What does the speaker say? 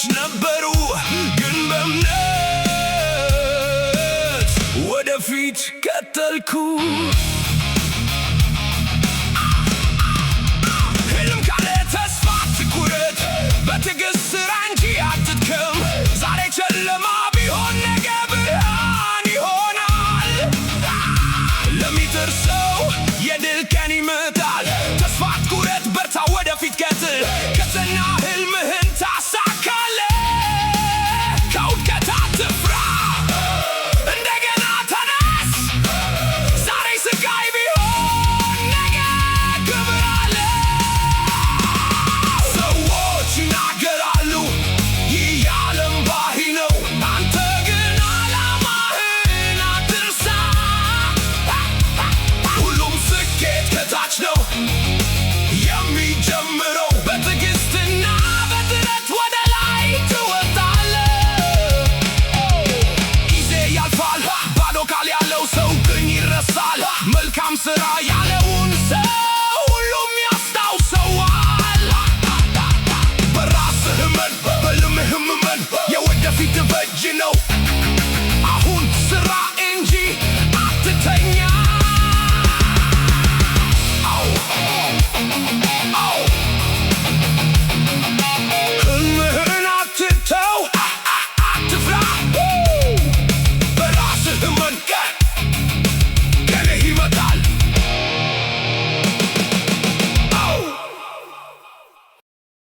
ፈተናዎች ነበሩ፣ ግን በእምነት ወደፊት ቀጠልኩ። ህልም ካለ ተስፋ አትቁረጥ፣ በትዕግስት ስራ እንጂ አትድከም። ዛሬ ጨለማ ቢሆን ነገ ብርሃን ይሆናል። ለሚጥር ሰው የድል ቀን ይመጣል። ተስፋ አትቁረጥ፣ በርታ፣ ወደፊት ቀጥል። ከጸና ህልምህን ታሳካለህ። ከውድቀት አትፍራ፣ እንደገና ተነስ። ዛሬ ስቃይ ቢሆን ነገ ክብር አለ። ሰዎች ይናገራሉ፣ ይህ የዓለም ባህሪ ነው። አንተ ግን ዓላማህን አትርሳ። ሁሉም ስኬት ከታች ነው የሚጀምረው። በትዕግስትና በጥረት ወደ ላይ ትወጣለህ። ጊዜ ያልፋል፣ ባዶ ቃል ያለው ሰው ግን ይረሳል። መልካም ስራ ያለ